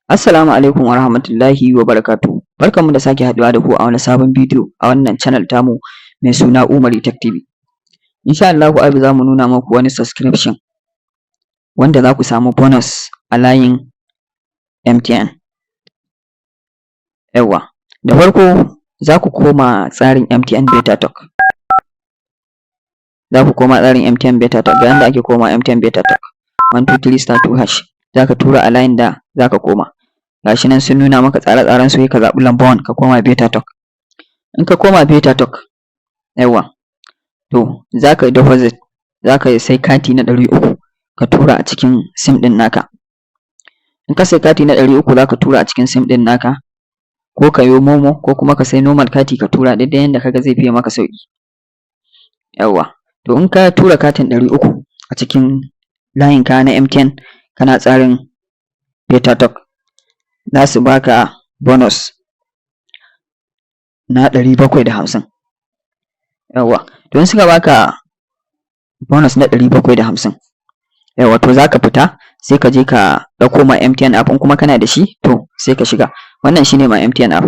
Assalamu alaikum warahmatullahi wabarakatuhu. Barkanmu da sake haɗuwa da ku a wani sabon bidiyo a wannan channel tamu mai suna Umari Tech TV. Insha Allahu a yau za mu nuna muku wani subscription wanda za ku samu bonus a layin MTN. Yawwa, da farko za ku koma tsarin MTN Beta Talk. Za ku koma tsarin MTN Beta Talk, ga yanda ake komawa MTN Beta Talk: 123*2#. Za ka tura a layin da za ka koma. Ga shi nan sun nuna maka tsare-tsaren su, sai ka zaɓi number one ka koma Beta Talk. In ka koma Beta Talk, yawwa, to za ka yi deposit, za ka sai kati na 300 ka tura a cikin SIM ɗin naka. In ka sai kati na 300 za ka tura a cikin SIM ɗin naka, ko ka yo MoMo ko kuma ka sai normal kati ka tura, duk dai yanda ka ga zai fiye maka sauƙi. Yawwa, to in ka tura katin 300 a cikin layinka na MTN kana tsarin Beta Talk, za su baka bonus na 750. Yawwa, to in suka baka bonus na 750, yawwa, to za ka fita sai ka je ka ɗauko my MTN app. In kuma kana da shi, to sai ka shiga. Wannan shi ne my MTN app,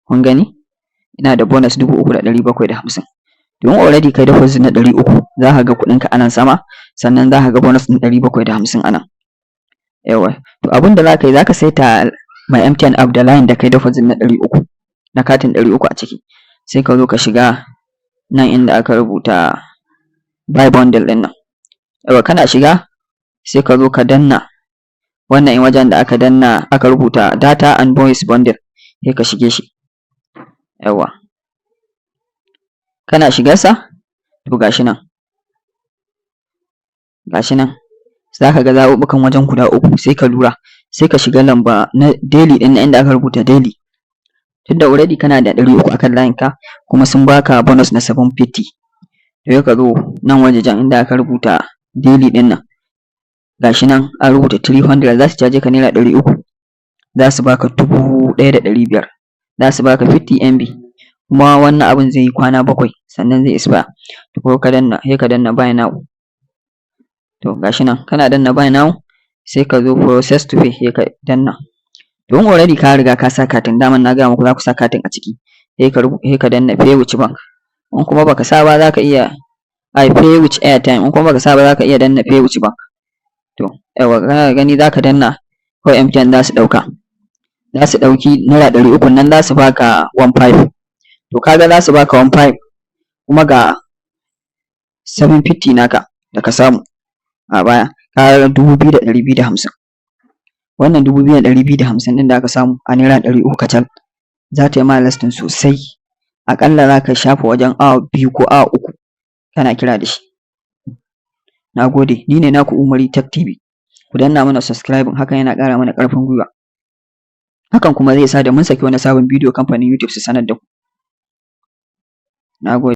kun gani ina da bonus 3,750. To in already kai deposit na 300, za ka ga kuɗinka a nan sama, sannan za ka ga bonus ɗin 750 a nan. Yawwa, to abin da za ka yi, za ka saita my MTN app da layin da kai deposit na 300, na katin 300 a ciki, sai ka zo ka shiga nan inda aka rubuta buy bundle ɗin nan. Yawwa, kana shiga sai ka zo ka danna wannan wajen da aka danna aka rubuta data and voice bundle, sai ka shige shi. Yawwa, kana shigarsa, to ga shi nan za ka ga zaɓuɓɓukan wajen guda uku. Sai ka lura, sai ka shiga lamba na daily ɗin nan inda aka rubuta daily. Tunda already kana da 300 akan layinka kuma sun baka bonus na 750, to sai ka zo nan wajejen inda aka rubuta daily ɗin nan. Gashi nan an rubuta 300, za su caje ka naira 300, za su baka 1,500, za su baka 50 MB, kuma wannan abun zai yi kwana 7 sannan zai expire. To ko ka danna, sai ka danna buy now. To gashi nan, kana danna buy now, sai ka zo process to pay, sai ka danna. To in already ka riga ka sa katin, daman na gaya muku za ku sa katin a ciki, sai ka danna pay with bank. In kuma baka sa ba, za ka iya ai pay with airtime. In kuma baka sa ba, za ka iya danna pay with bank. To yawwa, kana gani za ka danna kawai, MTN za su ɗauka, za su ɗauki naira 300 nan, za su baka one five. To kaga za su baka one five, kuma ga 750 naka da ka samu a baya, ka ga 2,250. Wannan 2,250 ɗin da aka samu a naira 300 kacal za ta yi ma lasting sosai. Aƙalla za ka shafe wajen awa 2 ko awa 3 kana kira da shi. Na gode, ni ne naku Umari Tech TV. Ku danna mana subscribing, hakan yana ƙara mana ƙarfin gwiwa, hakan kuma zai sa da mun saki wani sabon bidiyo kamfanin YouTube su sanar da ku. Na gode.